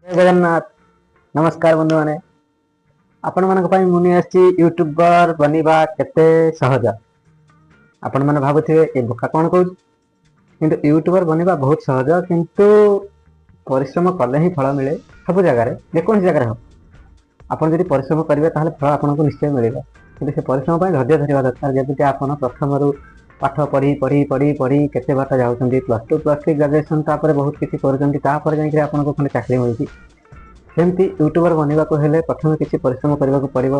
ଜୟ ଜଗନ୍ନାଥ। ନମସ୍କାର ବନ୍ଧୁମାନେ, ଆପଣମାନଙ୍କ ପାଇଁ ମୁଁ ନେଇ ଆସିଛି ୟୁଟ୍ୟୁବର ବନିବା କେତେ ସହଜ। ଆପଣମାନେ ଭାବୁଥିବେ ଏ ବୋକା କ'ଣ କହୁଛି, କିନ୍ତୁ ୟୁଟ୍ୟୁବର ବନିବା ବହୁତ ସହଜ। କିନ୍ତୁ ପରିଶ୍ରମ କଲେ ହିଁ ଫଳ ମିଳେ। ସବୁ ଜାଗାରେ, ଯେକୌଣସି ଜାଗାରେ ହଉ, ଆପଣ ଯଦି ପରିଶ୍ରମ କରିବେ ତାହେଲେ ଫଳ ଆପଣଙ୍କୁ ନିଶ୍ଚୟ ମିଳିବ। କିନ୍ତୁ ସେ ପରିଶ୍ରମ ପାଇଁ ଧୈର୍ଯ୍ୟ ଧରିବା ଦରକାର। ଯେମିତି ଆପଣ ପ୍ରଥମରୁ ପାଠ ପଢ଼ି ପଢ଼ି ପଢ଼ି ପଢ଼ି କେତେ ବାଟ ଯାଉଛନ୍ତି, +2, +3, ଗ୍ରାଜୁଏସନ୍, ତାପରେ ବହୁତ କିଛି କରୁଛନ୍ତି, ତାପରେ ଯାଇକରି ଆପଣଙ୍କୁ ଖଣ୍ଡେ ଚାକିରି ମିଳୁଛି। ସେମିତି ୟୁଟ୍ୟୁବର ବନିବାକୁ ହେଲେ ପ୍ରଥମେ କିଛି ପରିଶ୍ରମ କରିବାକୁ ପଡ଼ିବ।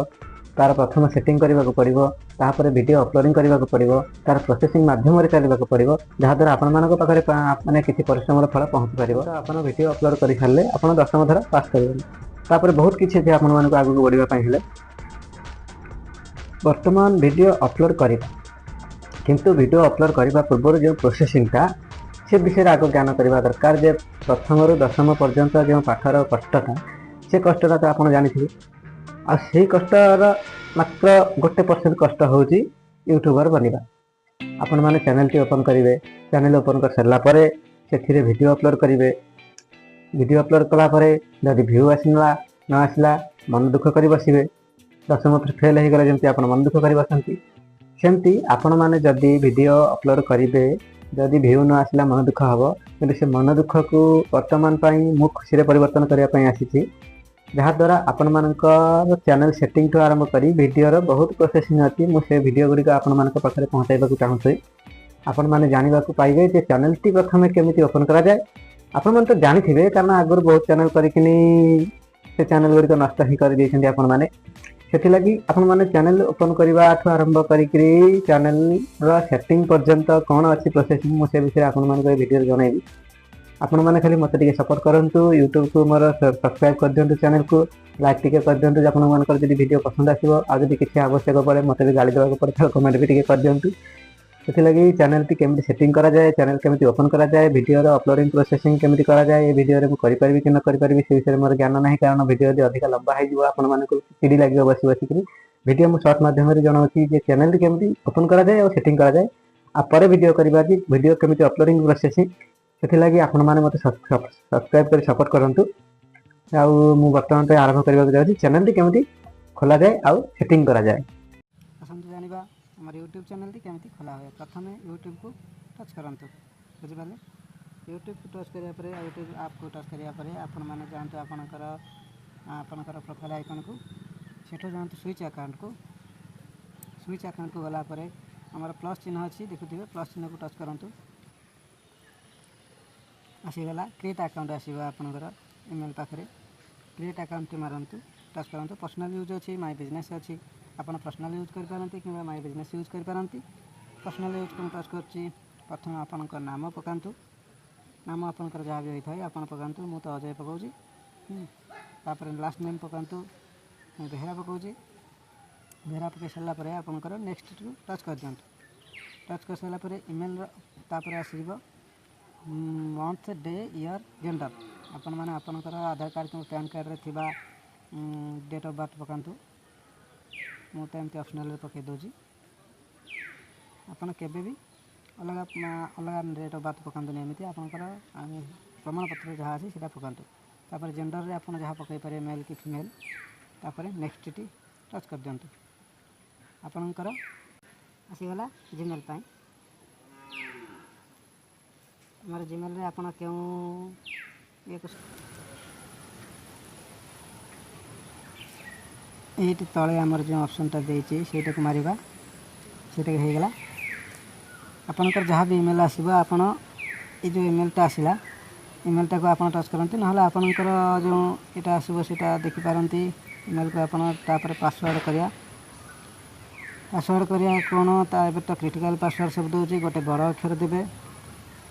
ତାର ପ୍ରଥମ ସେଟିଂ କରିବାକୁ ପଡ଼ିବ, ତାପରେ ଭିଡ଼ିଓ ଅପଲୋଡ଼ିଂ କରିବାକୁ ପଡ଼ିବ, ତାର ପ୍ରୋସେସିଂ ମାଧ୍ୟମରେ ଚାଲିବାକୁ ପଡ଼ିବ, ଯାହାଦ୍ୱାରା ଆପଣମାନଙ୍କ ପାଖରେ ମାନେ କିଛି ପରିଶ୍ରମର ଫଳ ପହଞ୍ଚି ପାରିବ। ତ ଆପଣ ଭିଡ଼ିଓ ଅପଲୋଡ଼ କରିସାରିଲେ ଆପଣ 10ମ ଥର ପାସ୍ କରିବେନି, ତାପରେ ବହୁତ କିଛି ଅଛି ଆପଣମାନଙ୍କୁ ଆଗକୁ ବଢ଼ିବା ପାଇଁ ହେଲେ। ବର୍ତ୍ତମାନ ଭିଡ଼ିଓ ଅପଲୋଡ଼ କରିବା, କିନ୍ତୁ ଭିଡ଼ିଓ ଅପଲୋଡ଼ କରିବା ପୂର୍ବରୁ ଯେଉଁ ପ୍ରୋସେସିଂଟା, ସେ ବିଷୟରେ ଆଗ ଜ୍ଞାନ କରିବା ଦରକାର। ଯେ ପ୍ରଥମରୁ 10ମ ପର୍ଯ୍ୟନ୍ତ ଯେଉଁ ପାଠର କଷ୍ଟଟା, ସେ କଷ୍ଟଟା ତ ଆପଣ ଜାଣିଥିବେ। ଆଉ ସେଇ କଷ୍ଟର ମାତ୍ର 1% କଷ୍ଟ ହେଉଛି ୟୁଟ୍ୟୁବର ବନିବା। ଆପଣମାନେ ଚ୍ୟାନେଲଟି ଓପନ୍ କରିବେ। ଚ୍ୟାନେଲ ଓପନ୍ କରିସାରିଲା ପରେ ସେଥିରେ ଭିଡ଼ିଓ ଅପଲୋଡ଼ କରିବେ। ଭିଡ଼ିଓ ଅପଲୋଡ଼ କଲା ପରେ ଯଦି ଭ୍ୟୁ ଆସିଲା ନ ଆସିଲା, ମନ ଦୁଃଖ କରି ବସିବେ। 10ମ ଫେଲ୍ ହେଇଗଲେ ଯେମିତି ଆପଣ ମନ ଦୁଃଖ କରି ବସନ୍ତି, ସେମିତି ଆପଣମାନେ ଯଦି ଭିଡ଼ିଓ ଅପଲୋଡ଼ କରିବେ, ଯଦି ଭ୍ୟୁ ନ ଆସିଲା ମନ ଦୁଃଖ ହେବ। କିନ୍ତୁ ସେ ମନ ଦୁଃଖକୁ ବର୍ତ୍ତମାନ ପାଇଁ ମୁଁ ଖୁସିରେ ପରିବର୍ତ୍ତନ କରିବା ପାଇଁ ଆସିଛି, ଯାହାଦ୍ୱାରା ଆପଣମାନଙ୍କର ଚ୍ୟାନେଲ ସେଟିଂଠୁ ଆରମ୍ଭ କରି ଭିଡ଼ିଓର ବହୁତ ପ୍ରୋସେସିଂ ଅଛି। ମୁଁ ସେ ଭିଡ଼ିଓ ଗୁଡ଼ିକ ଆପଣମାନଙ୍କ ପାଖରେ ପହଞ୍ଚାଇବାକୁ ଚାହୁଁଛି। ଆପଣମାନେ ଜାଣିବାକୁ ପାଇବେ ଯେ ଚ୍ୟାନେଲଟି ପ୍ରଥମେ କେମିତି ଓପନ୍ କରାଯାଏ। ଆପଣମାନେ ତ ଜାଣିଥିବେ, କାରଣ ଆଗରୁ ବହୁତ ଚ୍ୟାନେଲ କରିକିନି ସେ ଚ୍ୟାନେଲ ଗୁଡ଼ିକ ନଷ୍ଟ ହିଁ କରିଦେଇଛନ୍ତି ଆପଣମାନେ। ସେଥିଲାଗି ଆପଣମାନେ ଚ୍ୟାନେଲ ଓପନ୍ କରିବାଠୁ ଆରମ୍ଭ କରିକିରି ଚ୍ୟାନେଲର ସେଟିଂ ପର୍ଯ୍ୟନ୍ତ କ'ଣ ଅଛି ପ୍ରୋସେସିଂ, ମୁଁ ସେ ବିଷୟରେ ଆପଣମାନଙ୍କୁ ଏ ଭିଡ଼ିଓରେ ଜଣାଇବି। ଆପଣମାନେ ଖାଲି ମୋତେ ଟିକେ ସପୋର୍ଟ କରନ୍ତୁ, ୟୁଟ୍ୟୁବକୁ ମୋର ସବସ୍କ୍ରାଇବ୍ କରିଦିଅନ୍ତୁ, ଚ୍ୟାନେଲକୁ ଲାଇକ୍ ଟିକେ କରିଦିଅନ୍ତୁ ଆପଣମାନଙ୍କର ଯଦି ଭିଡ଼ିଓ ପସନ୍ଦ ଆସିବ। ଆଉ ଯଦି କିଛି ଆବଶ୍ୟକ ପଡ଼େ, ମୋତେ ବି ଗାଳି ଦେବାକୁ ପଡ଼େ, ତାହେଲେ କମେଣ୍ଟ ବି ଟିକେ କରିଦିଅନ୍ତୁ। ସେଥିଲାଗି ଚ୍ୟାନେଲଟି କେମିତି ସେଟିଂ କରାଯାଏ, ଚ୍ୟାନେଲ କେମିତି ଓପନ୍ କରାଯାଏ, ଭିଡ଼ିଓର ଅପଲୋଡ଼ିଂ ପ୍ରୋସେସିଂ କେମିତି କରାଯାଏ, ଏ ଭିଡ଼ିଓରେ ମୁଁ କରିପାରିବି କି ନ କରିପାରିବି ସେ ବିଷୟରେ ମୋର ଜ୍ଞାନ ନାହିଁ। କାରଣ ଭିଡ଼ିଓ ଯଦି ଅଧିକା ଲମ୍ବା ହେଇଯିବ, ଆପଣମାନଙ୍କୁ ଚିଡ଼ି ଲାଗିବ ବସି ବସିକିରି। ଭିଡ଼ିଓ ମୁଁ ସର୍ଟ ମାଧ୍ୟମରେ ଜଣାଉଛି ଯେ ଚ୍ୟାନେଲଟି କେମିତି ଓପନ୍ କରାଯାଏ ଆଉ ସେଟିଂ କରାଯାଏ। ଆଉ ପରେ ଭିଡ଼ିଓ କରିବା ଯେ ଭିଡ଼ିଓ କେମିତି ଅପଲୋଡ଼ିଂ ପ୍ରୋସେସିଂ। ସେଥିଲାଗି ଆପଣମାନେ ମୋତେ ସବସ୍କ୍ରାଇବ୍ କରି ସପୋର୍ଟ କରନ୍ତୁ। ଆଉ ମୁଁ ବର୍ତ୍ତମାନ ପାଇଁ ଆରମ୍ଭ କରିବାକୁ ଯାଉଛି ଚ୍ୟାନେଲଟି କେମିତି ଖୋଲାଯାଏ ଆଉ ସେଟିଂ କରାଯାଏ। ଆସନ୍ତୁ ଜାଣିବା ଆମର ୟୁଟ୍ୟୁବ୍ ଚ୍ୟାନେଲଟି କେମିତି ଖୋଲା ହୁଏ। ପ୍ରଥମେ ୟୁଟ୍ୟୁବକୁ ଟଚ୍ କରନ୍ତୁ, ବୁଝିପାରିଲେ? ୟୁଟ୍ୟୁବକୁ ଟଚ୍ କରିବା ପରେ, ୟୁଟ୍ୟୁବ୍ ଆପ୍କୁ ଟଚ୍ କରିବା ପରେ ଆପଣମାନେ ଯାଆନ୍ତୁ ଆପଣଙ୍କର ପ୍ରୋଫାଇଲ୍ ଆଇକନ୍କୁ। ସେଠୁ ଯାଆନ୍ତୁ ସୁଇଚ୍ ଆକାଉଣ୍ଟକୁ। ସୁଇଚ୍ ଆକାଉଣ୍ଟକୁ ଗଲା ପରେ ଆମର ପ୍ଲସ୍ ଚିହ୍ନ ଅଛି, ଦେଖୁଥିବେ, ପ୍ଲସ୍ ଚିହ୍ନକୁ ଟଚ୍ କରନ୍ତୁ। ଆସିଗଲା କ୍ରିଏଟ୍ ଆକାଉଣ୍ଟ, ଆସିବ ଆପଣଙ୍କର ଇମେଲ୍ ପାଖରେ। କ୍ରିଏଟ୍ ଆକାଉଣ୍ଟଟି ମାରନ୍ତୁ, ଟଚ୍ କରନ୍ତୁ। ପର୍ସନାଲ୍ ୟୁଜ୍ ଅଛି, ମାଇ ବିଜନେସ୍ ଅଛି। ଆପଣ ପର୍ସନାଲ୍ ୟୁଜ୍ କରିପାରନ୍ତି କିମ୍ବା ମାଇ ବିଜନେସ୍ ୟୁଜ୍ କରିପାରନ୍ତି। ପର୍ସନାଲ୍ ୟୁଜ୍କୁ ମୁଁ ଟଚ୍ କରୁଛି। ପ୍ରଥମେ ଆପଣଙ୍କ ନାମ ପକାନ୍ତୁ। ନାମ ଆପଣଙ୍କର ଯାହା ବି ହୋଇଥାଏ ଆପଣ ପକାନ୍ତୁ। ମୁଁ ତ ଅଜୟ ପକାଉଛି। ତାପରେ ଲାଷ୍ଟ ନେମ୍ ପକାନ୍ତୁ। ମୁଁ ବେହେରା ପକାଉଛି। ବେହେରା ପକାଇ ସାରିଲା ପରେ ଆପଣଙ୍କର ନେକ୍ସଟକୁ ଟଚ୍ କରିଦିଅନ୍ତୁ। ଟଚ୍ କରିସାରିଲା ପରେ ଇମେଲ୍ର ତାପରେ ଆସିଯିବ ମନ୍ଥ, ଡେ, ଇୟର୍, ଜେଣ୍ଡର। ଆପଣମାନେ ଆପଣଙ୍କର ଆଧାର କାର୍ଡ଼ କିମ୍ବା ପ୍ୟାନ୍ କାର୍ଡ଼ରେ ଥିବା ଡେଟ୍ ଅଫ୍ ବାର୍ଥ ପକାନ୍ତୁ। ମୁଁ ତ ଏମିତି ଅପସନାଲ୍ରେ ପକାଇ ଦେଉଛି। ଆପଣ କେବେ ବି ଅଲଗା ଅଲଗା ଡେଟ୍ ଅଫ୍ ବାର୍ଥ ପକାନ୍ତୁନି। ଏମିତି ଆପଣଙ୍କର ପ୍ରମାଣପତ୍ର ଯାହା ଅଛି ସେଇଟା ପକାନ୍ତୁ। ତାପରେ ଜେଣ୍ଡରରେ ଆପଣ ଯାହା ପକାଇ ପାରିବେ, ମେଲ୍ କି ଫିମେଲ୍। ତାପରେ ନେକ୍ସଟଟି ଟଚ୍ କରିଦିଅନ୍ତୁ। ଆପଣଙ୍କର ଆସିଗଲା ଜିମେଲ୍ ପାଇଁ। ଆମର ଜିମେଲ୍ରେ ଆପଣ କେଉଁ ଇଏକୁ ଏଇଠି ତଳେ ଆମର ଯେଉଁ ଅପସନ୍ଟା ଦେଇଛି ସେଇଟାକୁ ମାରିବା। ସେଇଟା ହେଇଗଲା। ଆପଣଙ୍କର ଯାହା ବି ଇମେଲ୍ ଆସିବ, ଆପଣ ଏଇ ଯେଉଁ ଇମେଲ୍ଟା ଆସିଲା, ଇମେଲ୍ଟାକୁ ଆପଣ ଟଚ୍ କରନ୍ତୁ। ନହେଲେ ଆପଣଙ୍କର ଯେଉଁ ଏଇଟା ଆସିବ ସେଇଟା ଦେଖିପାରନ୍ତି ଇମେଲ୍କୁ ଆପଣ। ତାପରେ ପାସୱାର୍ଡ଼ କରିବା। ପାସୱାର୍ଡ଼ କରିବା କ'ଣ ତା ଏବେ ତ କ୍ରିଟିକାଲ୍ ପାସୱାର୍ଡ଼ ସବୁ ଦେଉଛି। ଗୋଟେ ବଡ଼ ଅକ୍ଷର ଦେବେ,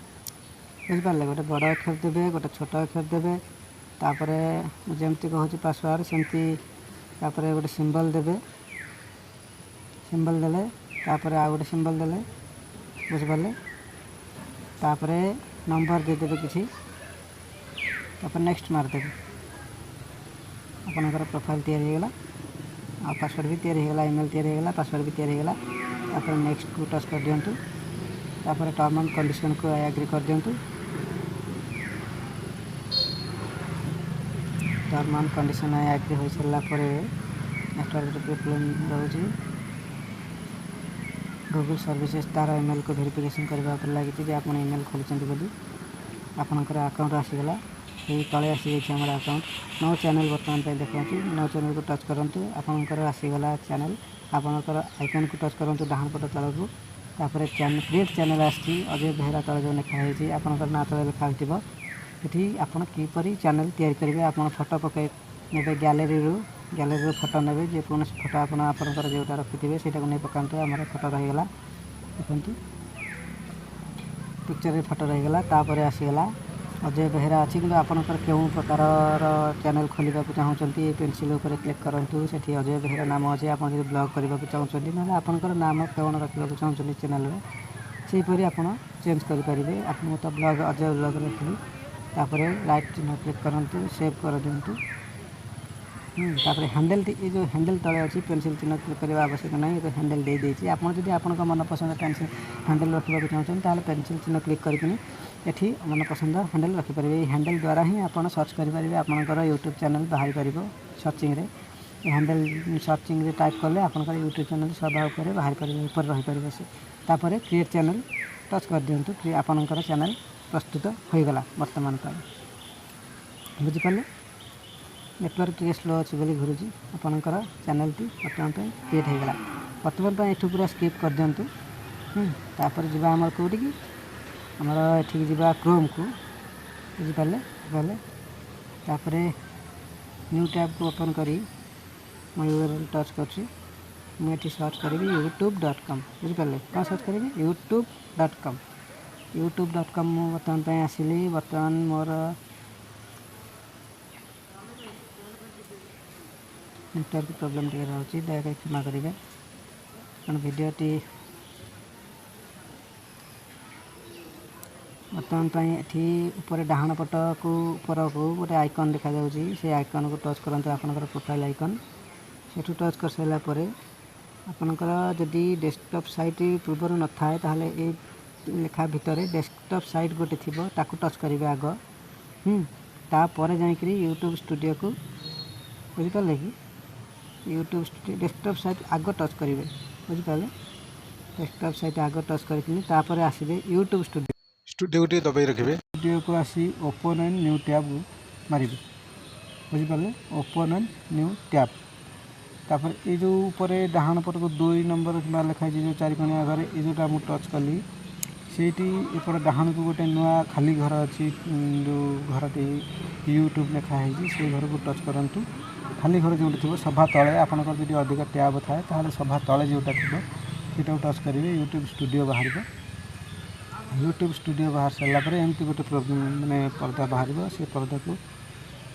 ବୁଝିପାରିଲେ? ଗୋଟେ ବଡ଼ ଅକ୍ଷର ଦେବେ, ଗୋଟେ ଛୋଟ ଅକ୍ଷର ଦେବେ। ତାପରେ ମୁଁ ଯେମିତି କହୁଛି ପାସୱାର୍ଡ଼ ସେମିତି। ତାପରେ ଗୋଟେ ସିମ୍ବଲ୍ ଦେବେ। ସିମ୍ବଲ୍ ଦେଲେ, ତାପରେ ଆଉ ଗୋଟେ ସିମ୍ବଲ୍ ଦେଲେ, ବୁଝିପାରିଲେ? ତାପରେ ନମ୍ବର ଦେଇଦେବେ କିଛି। ତାପରେ ନେକ୍ସଟ ମାରିଦେବେ। ଆପଣଙ୍କର ପ୍ରୋଫାଇଲ୍ ତିଆରି ହେଇଗଲା ଆଉ ପାସୱାର୍ଡ଼ ବି ତିଆରି ହେଇଗଲା। ଇମେଲ୍ ତିଆରି ହେଇଗଲା, ପାସୱାର୍ଡ଼ ବି ତିଆରି ହେଇଗଲା। ତାପରେ ନେକ୍ସଟକୁ ଟଚ୍ କରିଦିଅନ୍ତୁ। ତାପରେ ଟର୍ମ ଆଣ୍ଡ କଣ୍ଡିସନକୁ ଆଗ୍ରି କରିଦିଅନ୍ତୁ। ଟର୍ମ ଆଣ୍ଡ କଣ୍ଡିସନ୍ ଆଗ୍ରି ହୋଇସାରିଲା ପରେ ନେଟୱାର୍କର ପ୍ରୋବ୍ଲେମ୍ ରହୁଛି। ଗୁଗୁଲ୍ ସର୍ଭିସେସ୍ ତା'ର ଇମେଲ୍କୁ ଭେରିଫିକେସନ୍ କରିବା ଉପରେ ଲାଗିଛି ଯେ ଆପଣ ଇମେଲ୍ ଖୋଲିଛନ୍ତି ବୋଲି। ଆପଣଙ୍କର ଆକାଉଣ୍ଟ ଆସିଗଲା, ଏଇ ତଳେ ଆସିଯାଇଛି ଆମର ଆକାଉଣ୍ଟ। ନୋ ଚ୍ୟାନେଲ୍ ବର୍ତ୍ତମାନ ପାଇଁ ଦେଖାଉଛି। ନୋ ଚ୍ୟାନେଲ୍କୁ ଟଚ୍ କରନ୍ତୁ, ଆପଣଙ୍କର ଆସିଗଲା ଚ୍ୟାନେଲ୍। ଆପଣଙ୍କର ଆଇକନ୍କୁ ଟଚ୍ କରନ୍ତୁ ଡାହାଣ ପଟ ତଳକୁ। ତାପରେ କ୍ରିଏଟ୍ ଚ୍ୟାନେଲ୍ ଆସିଛି, ଅଜୟ ବେହେରା ତଳେ ଯେଉଁ ଲେଖା ହେଇଛି, ଆପଣଙ୍କର ନାଁ ତଳେ ଲେଖା ହୋଇଥିବ। ଏଠି ଆପଣ କିପରି ଚ୍ୟାନେଲ୍ ତିଆରି କରିବେ, ଆପଣ ଫଟୋ ପକାଇ ନେବେ ଗ୍ୟାଲେରୀରୁ, ଗ୍ୟାଲେରୀରୁ ଫଟୋ ନେବେ, ଯେକୌଣସି ଫଟୋ ଆପଣ ଆପଣଙ୍କର ଯେଉଁଟା ରଖିଥିବେ ସେଇଟାକୁ ନେଇ ପକାନ୍ତୁ। ଆମର ଫଟୋ ରହିଗଲା, ଦେଖନ୍ତୁ ପିକ୍ଚରରେ ଫଟୋ ରହିଗଲା। ତାପରେ ଆସିଗଲା ଅଜୟ ବେହେରା ଅଛି, କିନ୍ତୁ ଆପଣଙ୍କର କେଉଁ ପ୍ରକାରର ଚ୍ୟାନେଲ୍ ଖୋଲିବାକୁ ଚାହୁଁଛନ୍ତି ଏ ପେନସିଲ୍ ଉପରେ କ୍ଲିକ୍ କରନ୍ତୁ। ସେଠି ଅଜୟ ବେହେରା ନାମ ଅଛି। ଆପଣ ଯଦି ବ୍ଲଗ୍ କରିବାକୁ ଚାହୁଁଛନ୍ତି, ନହେଲେ ଆପଣଙ୍କର ନାମ କ'ଣ ରଖିବାକୁ ଚାହୁଁଛନ୍ତି ଚ୍ୟାନେଲ୍ରେ, ସେହିପରି ଆପଣ ଚେଞ୍ଜ କରିପାରିବେ। ଆପଣ ତ ବ୍ଲଗ୍ ଅଜୟ ବ୍ଲଗ୍ ରଖିଲି। ତାପରେ ରାଇଟ୍ ଚିହ୍ନ କ୍ଲିକ୍ କରନ୍ତୁ, ସେଭ୍ କରିଦିଅନ୍ତୁ। ତାପରେ ହ୍ୟାଣ୍ଡେଲ୍ଟି, ଏ ଯେଉଁ ହ୍ୟାଣ୍ଡେଲ୍ ତଳେ ଅଛି, ପେନସିଲ୍ ଚିହ୍ନ କ୍ଲିକ୍ କରିବା ଆବଶ୍ୟକ ନାହିଁ, ଏବେ ହ୍ୟାଣ୍ଡେଲ୍ ଦେଇଦେଇଛି। ଆପଣ ଯଦି ଆପଣଙ୍କ ମନପସନ୍ଦ ପେନସିଲ୍ ହ୍ୟାଣ୍ଡେଲ୍ ରଖିବାକୁ ଚାହୁଁଛନ୍ତି, ତାହେଲେ ପେନସିଲ୍ ଚିହ୍ନ କ୍ଲିକ୍ କରିକିନି ଏଠି ମନପସନ୍ଦ ହ୍ୟାଣ୍ଡେଲ୍ ରଖିପାରିବେ। ଏଇ ହ୍ୟାଣ୍ଡେଲ୍ ଦ୍ୱାରା ହିଁ ଆପଣ ସର୍ଚ୍ଚ କରିପାରିବେ, ଆପଣଙ୍କର ୟୁଟ୍ୟୁବ୍ ଚ୍ୟାନେଲ୍ ବାହାରି ପାରିବ ସର୍ଚ୍ଚିଂରେ। ଏ ହ୍ୟାଣ୍ଡେଲ୍ ସର୍ଚ୍ଚିଂରେ ଟାଇପ୍ କଲେ ଆପଣଙ୍କର ୟୁଟ୍ୟୁବ୍ ଚ୍ୟାନେଲ୍ ସବା ଉପରେ ବାହାରି ପାରିବ, ଉପରେ ରହିପାରିବ ସେ। ତାପରେ କ୍ରିଏଟ୍ ଚ୍ୟାନେଲ୍ ଟଚ୍ କରିଦିଅନ୍ତୁ, ଆପଣଙ୍କର ଚ୍ୟାନେଲ୍ ପ୍ରସ୍ତୁତ ହୋଇଗଲା ବର୍ତ୍ତମାନ ପାଇଁ। ବୁଝିପାରିଲେ? ନେଟୱାର୍କ ଟିକେ ସ୍ଲୋ ଅଛି ବୋଲି ଘୁରୁଛି। ଆପଣଙ୍କର ଚ୍ୟାନେଲ୍ଟି ବର୍ତ୍ତମାନ ପାଇଁ କ୍ରିଏଟ୍ ହୋଇଗଲା। ବର୍ତ୍ତମାନ ପାଇଁ ଏଠୁ ପୁରା ସ୍କିପ୍ କରିଦିଅନ୍ତୁ। ତାପରେ ଯିବା ଆମର କେଉଁଠିକି, ଆମର ଏଠିକି ଯିବା କ୍ରୋମ୍କୁ। ବୁଝିପାରିଲେ? ବୁଝିପାରିଲେ? ତାପରେ ନ୍ୟୁ ଟ୍ୟାବ୍କୁ ଓପନ୍ କରି ମୁଁ ୟୁଆରଏଲ୍ ଟଚ୍ କରୁଛି। ମୁଁ ଏଠି ସର୍ଚ୍ଚ କରିବି youtube.com। ବୁଝିପାରିଲେ? କ'ଣ ସର୍ଚ୍ଚ କରିବି? youtube.com। youtube.com ମୁଁ ବର୍ତ୍ତମାନ ପାଇଁ ଆସିଲି। ବର୍ତ୍ତମାନ ମୋର ନେଟୱାର୍କ ପ୍ରୋବ୍ଲେମ୍ ଟିକେ ରହୁଛି, ଦୟାକରି କ୍ଷମା କରିବେ, କାରଣ ଭିଡ଼ିଓଟି ବର୍ତ୍ତମାନ ପାଇଁ ଏଠି ଉପରେ ଡାହାଣ ପଟକୁ ଉପରକୁ ଗୋଟେ ଆଇକନ୍ ଦେଖାଯାଉଛି, ସେ ଆଇକନ୍କୁ ଟଚ୍ କରନ୍ତୁ, ଆପଣଙ୍କର ପ୍ରୋଫାଇଲ୍ ଆଇକନ୍। ସେଠୁ ଟଚ୍ କରିସାରିଲା ପରେ ଆପଣଙ୍କର ଯଦି ଡେସ୍କଟପ୍ ସାଇଟ୍ ପୂର୍ବରୁ ନଥାଏ, ତାହେଲେ ଏଇ ଲେଖା ଭିତରେ ଡେସ୍କଟପ୍ ସାଇଟ୍ ଗୋଟେ ଥିବ, ତାକୁ ଟଚ୍ କରିବେ ଆଗ। ତାପରେ ଯାଇକରି ୟୁଟ୍ୟୁବ୍ ଷ୍ଟୁଡ଼ିଓକୁ, ବୁଝିପାରିଲେ କି? ୟୁଟ୍ୟୁବ୍ ଷ୍ଟୁଡ଼ିଓ ଡେସ୍କଟପ୍ ସାଇଟ୍ ଆଗ ଟଚ୍ କରିବେ, ବୁଝିପାରିଲେ? ଡେସ୍କଟପ୍ ସାଇଟ୍ ଆଗ ଟଚ୍ କରିକିନି ତାପରେ ଆସିବେ ୟୁଟ୍ୟୁବ୍ ଷ୍ଟୁଡ଼ିଓ। ଷ୍ଟୁଡ଼ିଓକୁ ଟିକେ ଦବାଇ ରଖିବେ। ଷ୍ଟୁଡ଼ିଓକୁ ଆସି ଓପନ୍ ଆଣ୍ଡ ନ୍ୟୁ ଟ୍ୟାବ୍ ମାରିବେ, ବୁଝିପାରିଲେ? Open and new tab. ତାପରେ ଏଇ ଯେଉଁ ଉପରେ ଡାହାଣ ପଟକୁ 2 ନମ୍ବର କିମ୍ବା ଲେଖା ହେଇଛି ଯେଉଁ ଚାରିକଣିଆ ଘରେ, ଏଇ ଯେଉଁଟା ମୁଁ ଟଚ୍ କଲି, ସେଇଠି ଏପଟେ ଡାହାଣକୁ ଗୋଟେ ନୂଆ ଖାଲି ଘର ଅଛି, ଯେଉଁ ଘରଟି ୟୁଟ୍ୟୁବ୍ ଲେଖା ହେଇଛି, ସେଇ ଘରକୁ ଟଚ୍ କରନ୍ତୁ। ଖାଲି ଘର ଯେଉଁଠି ଥିବ ସଭା ତଳେ, ଆପଣଙ୍କର ଯଦି ଅଧିକ ଟ୍ୟାବ୍ ଥାଏ ତାହେଲେ ସଭା ତଳେ ଯେଉଁଟା ଥିବ ସେଇଟାକୁ ଟଚ୍ କରିବେ, ୟୁଟ୍ୟୁବ୍ ଷ୍ଟୁଡ଼ିଓ ବାହାରିବ। ୟୁଟ୍ୟୁବ୍ ଷ୍ଟୁଡ଼ିଓ ବାହାରି ସାରିଲା ପରେ ଏମିତି ଗୋଟେ ମାନେ ପରଦା ବାହାରିବ। ସେ ପରଦାକୁ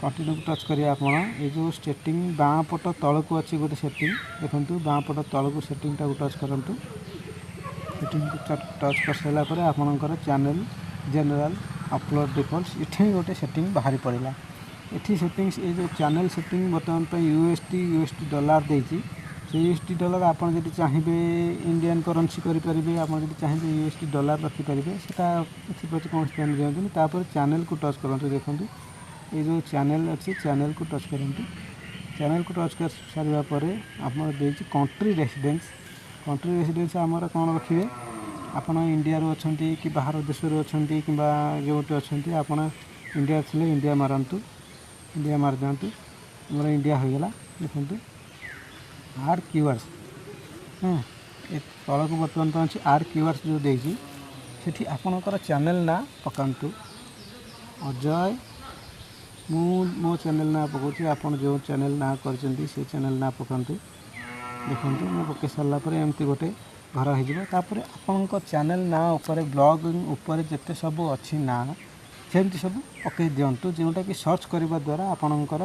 କଣ୍ଟିନ୍ୟୁ ଟଚ୍ କରିବେ ଆପଣ। ଏଇ ଯେଉଁ ସେଟିଂ ବାଁ ପଟ ତଳକୁ ଅଛି ଗୋଟେ ସେଟିଂ, ଦେଖନ୍ତୁ ବାଁ ପଟ ତଳକୁ ସେଟିଂଟାକୁ ଟଚ୍ କରନ୍ତୁ। ସେଟିଂକୁ ଟଚ୍ କରିସାରିଲା ପରେ ଆପଣଙ୍କର ଚ୍ୟାନେଲ୍ ଜେନେରାଲ୍ ଅପଲୋଡ଼ ଡିଫଲ୍ଟ ଏଠି ଗୋଟେ ସେଟିଂ ବାହାରି ପଡ଼ିଲା। ଏଠି ସେଟିଂସ୍ ଏଇ ଯେଉଁ ଚ୍ୟାନେଲ୍ ସେଟିଂ ବର୍ତ୍ତମାନ ପାଇଁ ୟୁ ଏସ୍ ଟି ଡଲାର ଦେଇଛି। ସେ ୟୁ ଏସ୍ ଟି ଡଲାର ଆପଣ ଯଦି ଚାହିଁବେ ଇଣ୍ଡିଆନ୍ କରେନ୍ସି କରିପାରିବେ, ଆପଣ ଯଦି ଚାହିଁବେ ୟୁ ଏସ୍ ଟି ଡଲାର ରଖିପାରିବେ, ସେଟା ଏଥିପ୍ରତି କୌଣସି ଧ୍ୟାନ ଦିଅନ୍ତୁନି। ତାପରେ ଚ୍ୟାନେଲ୍କୁ ଟଚ୍ କରନ୍ତୁ। ଦେଖନ୍ତୁ ଏଇ ଯେଉଁ ଚ୍ୟାନେଲ୍ ଅଛି, ଚ୍ୟାନେଲ୍କୁ ଟଚ୍ କରନ୍ତୁ। ଚ୍ୟାନେଲ୍କୁ ଟଚ୍ କରି ସାରିବା ପରେ ଆପଣ ଦେଇଛି କଣ୍ଟ୍ରି ରେସିଡେନ୍ସ। କଣ୍ଟ୍ରି ରେସିଡେନ୍ସ ଆମର କ'ଣ ରଖିବେ? ଆପଣ ଇଣ୍ଡିଆରୁ ଅଛନ୍ତି କି ବାହାର ଦେଶରୁ ଅଛନ୍ତି କିମ୍ବା ଯେଉଁଠି ଅଛନ୍ତି, ଆପଣ ଇଣ୍ଡିଆ ଥିଲେ ଇଣ୍ଡିଆ ମାରନ୍ତୁ, ଇଣ୍ଡିଆ ମାରିଦିଅନ୍ତୁ। ଆମର ଇଣ୍ଡିଆ ହୋଇଗଲା। ଦେଖନ୍ତୁ ଆଡ଼୍ କିୱାର୍ଡ଼ସ୍, ହଁ ଏ ତଳକୁ ବର୍ତ୍ତମାନ ପାଇଁ ଅଛି ଆଡ଼୍ କିୱାର୍ଡ଼ସ୍ ଯେଉଁ ଦେଇଛି, ସେଠି ଆପଣଙ୍କର ଚ୍ୟାନେଲ୍ ନାଁ ପକାନ୍ତୁ। ଅଜୟ, ମୁଁ ମୋ ଚ୍ୟାନେଲ୍ ନାଁ ପକାଉଛି, ଆପଣ ଯେଉଁ ଚ୍ୟାନେଲ୍ ନାଁ କରିଛନ୍ତି ସେ ଚ୍ୟାନେଲ୍ ନାଁ ପକାନ୍ତୁ। ଦେଖନ୍ତୁ ମୁଁ ପକାଇ ସାରିଲା ପରେ ଏମିତି ଗୋଟେ ଘର ହେଇଯିବ। ତାପରେ ଆପଣଙ୍କ ଚ୍ୟାନେଲ୍ ନାଁ ଉପରେ ବ୍ଲଗ୍ ଉପରେ ଯେତେ ସବୁ ଅଛି ନାଁ ସେମିତି ସବୁ ପକାଇ ଦିଅନ୍ତୁ, ଯେଉଁଟାକି ସର୍ଚ୍ଚ କରିବା ଦ୍ୱାରା ଆପଣଙ୍କର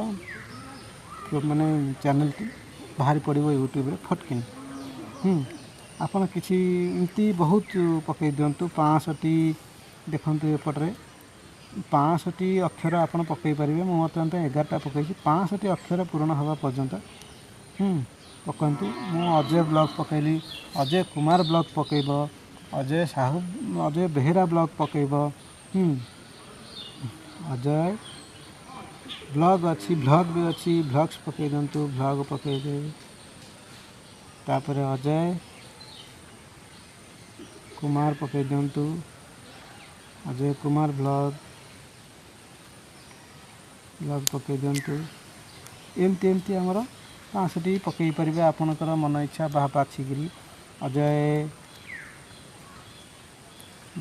ମାନେ ଚ୍ୟାନେଲ୍ଟି ବାହାରି ପଡ଼ିବ ୟୁଟ୍ୟୁବରେ ଫଟକିନି। ଆପଣ କିଛି ଏମିତି ବହୁତ ପକାଇ ଦିଅନ୍ତୁ, 65। ଦେଖନ୍ତୁ ଏପଟରେ 65 ଅକ୍ଷର ଆପଣ ପକାଇ ପାରିବେ। ମୁଁ ବର୍ତ୍ତମାନ ପାଇଁ 11ଟା ପକାଇଛି। 65 ଅକ୍ଷର ପୂରଣ ହେବା ପର୍ଯ୍ୟନ୍ତ ପକାନ୍ତୁ। ମୁଁ ଅଜୟ ବ୍ଲଗ୍ ପକାଇଲି, ଅଜୟ କୁମାର ବ୍ଲଗ୍ ପକାଇବ, ଅଜୟ ସାହୁ, ଅଜୟ ବେହେରା ବ୍ଲଗ୍ ପକାଇବ, ଅଜୟ ବ୍ଲଗ୍ ଅଛି, ଭ୍ଲଗ୍ ବି ଅଛି, ଭ୍ଲଗ୍ସ ପକାଇ ଦିଅନ୍ତୁ, ଭ୍ଲଗ୍ ପକାଇଦେବେ। ତାପରେ ଅଜୟ କୁମାର ପକାଇ ଦିଅନ୍ତୁ, ଅଜୟ କୁମାର ଭ୍ଲଗ୍ ବ୍ଲଗ୍ ପକାଇ ଦିଅନ୍ତୁ। ଏମିତି ଏମିତି ଆମର 5ଟି ପକାଇ ପାରିବେ ଆପଣଙ୍କର ମନ ଇଚ୍ଛା ବାଛିକିରି। ଅଜୟ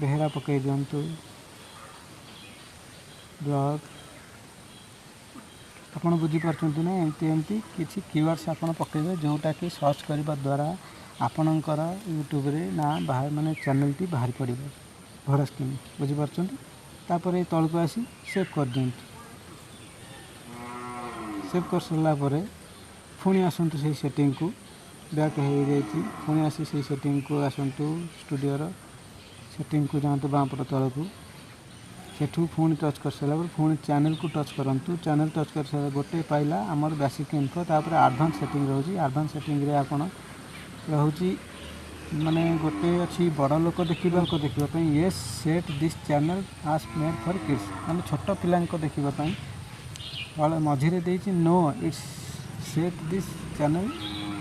ବେହେରା ପକାଇ ଦିଅନ୍ତୁ ବ୍ଲଗ୍। ଆପଣ ବୁଝିପାରୁଛନ୍ତି ନା? ଏମିତି ଏମିତି କିଛି କିୱାର୍ଡ଼ସ୍ ଆପଣ ପକାଇବେ, ଯେଉଁଟାକି ସର୍ଚ୍ଚ କରିବା ଦ୍ୱାରା ଆପଣଙ୍କର ୟୁଟ୍ୟୁବରେ ନାଁ ବାହାର, ମାନେ ଚ୍ୟାନେଲ୍ଟି ବାହାରି ପଡ଼ିବ ଭଡ଼ାସ୍କିନି। ବୁଝିପାରୁଛନ୍ତି? ତାପରେ ତଳକୁ ଆସି ସେଭ୍ କରିଦିଅନ୍ତୁ। ସେଭ୍ କରିସାରିଲା ପରେ ପୁଣି ଆସନ୍ତୁ ସେଇ ସେଟିଂକୁ, ବ୍ୟାକ୍ ହେଇଯାଇଛି। ପୁଣି ଆସି ସେଇ ସେଟିଂକୁ ଆସନ୍ତୁ, ଷ୍ଟୁଡ଼ିଓର ସେଟିଂକୁ ଯାଆନ୍ତୁ ବାଁ ପଟ ତଳକୁ। ସେଠୁ ପୁଣି ଟଚ୍ କରିସାରିଲା ପରେ ପୁଣି ଚ୍ୟାନେଲ୍କୁ ଟଚ୍ କରନ୍ତୁ। ଚ୍ୟାନେଲ୍ ଟଚ୍ କରିସାରିଲା ଗୋଟେ ପାଇଲା ଆମର ବେସିକ୍ ଇନଫୋ। ତାପରେ ଆଡ଼ଭାନ୍ସ ସେଟିଂ ରହୁଛି। ଆଡ଼ଭାନ୍ସ ସେଟିଂରେ ଆପଣ ରହୁଛି, ମାନେ ଗୋଟେ ଅଛି ବଡ଼ ଲୋକ ଦେଖିବା ପାଇଁ, yes set this channel as made for kids, ମାନେ ଛୋଟ ପିଲାଙ୍କ ଦେଖିବା ପାଇଁ। ମଝିରେ ଦେଇଛି no it's set this channel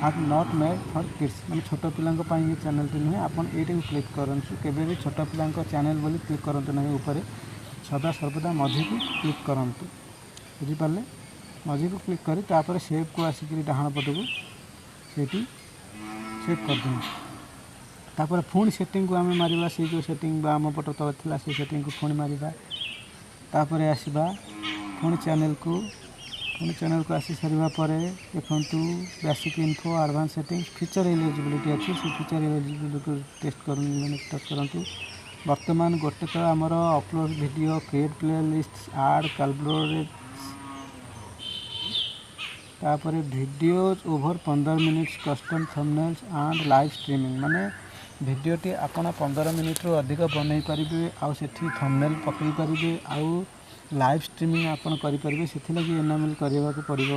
are not made for kids, ମାନେ ଛୋଟ ପିଲାଙ୍କ ପାଇଁ ଏ ଚ୍ୟାନେଲ୍ଟି ନୁହେଁ। ଆପଣ ଏଇଟାକୁ କ୍ଲିକ୍ କରନ୍ତୁ। କେବେ ବି ଛୋଟ ପିଲାଙ୍କ ଚ୍ୟାନେଲ୍ ବୋଲି କ୍ଲିକ୍ କରନ୍ତୁ ନାହିଁ ଉପରେ, ସଦା ସର୍ବଦା ମଝିକୁ କ୍ଲିକ୍ କରନ୍ତୁ। ବୁଝିପାରିଲେ? ମଝିକୁ କ୍ଲିକ୍ କରି ତାପରେ ସେଭ୍କୁ ଆସିକିରି ଡାହାଣ ପଟକୁ ସେଇଠି ସେଭ୍ କରିଦିଅନ୍ତୁ। ତାପରେ ପୁଣି ସେଟିଂକୁ ଆମେ ମାରିବା, ସେଇ ଯେଉଁ ସେଟିଂ ବା ଆମ ପଟ ତଳେ ଥିଲା ସେଇ ସେଟିଂକୁ ପୁଣି ମାରିବା। ତାପରେ ଆସିବା ପୁଣି ଚ୍ୟାନେଲ୍କୁ। ପୁଣି ଚ୍ୟାନେଲ୍କୁ ଆସି ସାରିବା ପରେ ଦେଖନ୍ତୁ basic info, advance setting, feature eligibility ଅଛି। ସେ ଫିଚର୍ ଏଲିଜିବିଲିଟିକୁ ଟେଷ୍ଟ କରନ୍ତୁ, ମାନେ ଟଚ୍ କରନ୍ତୁ। ବର୍ତ୍ତମାନ ଗୋଟେ ତ ଆମର upload video, create playlist, add collaborate, ତାପରେ videos over 15 minutes, custom thumbnails and live streaming, ମାନେ ଭିଡ଼ିଓଟି ଆପଣ 15 ମିନିଟ୍ରୁ ଅଧିକ ବନେଇ ପାରିବେ, ଆଉ ସେଠି ଥମ୍ବନେଲ୍ ପକାଇ ପାରିବେ, ଆଉ ଲାଇଭ୍ ଷ୍ଟ୍ରିମିଂ ଆପଣ କରିପାରିବେ। ସେଥିଲାଗି ଏନାବଲ୍ କରିବାକୁ ପଡ଼ିବ